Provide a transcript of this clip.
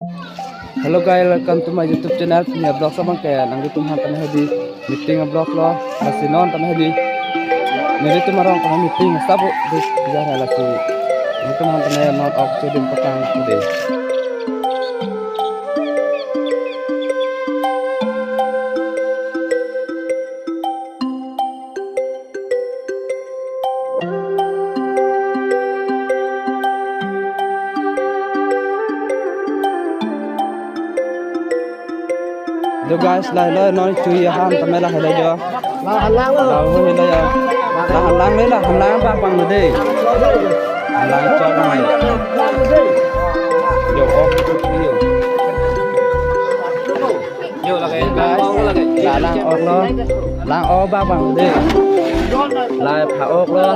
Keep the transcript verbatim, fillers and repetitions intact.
Hello guys, welcome to my YouTube channel. Pini vlog abang ke nanglitum aphan tame hedi meeting vlog lo. Lasi non tame hedi nelitum arong tame meeting sabo duk ja hai lasi. Nanglitum aphan tame non ok chodun patang hedi. Yo guys, lahelo non chui ahan tame lahelo yo. Lahelo yo. Lahelo le, lahelo bang bang lo dei. Lahelo chok bang. Yo, ok, yo. Yo, lake, guys. La lang-ok lo. Lang-ok bang bang dei. La pha-ok lo.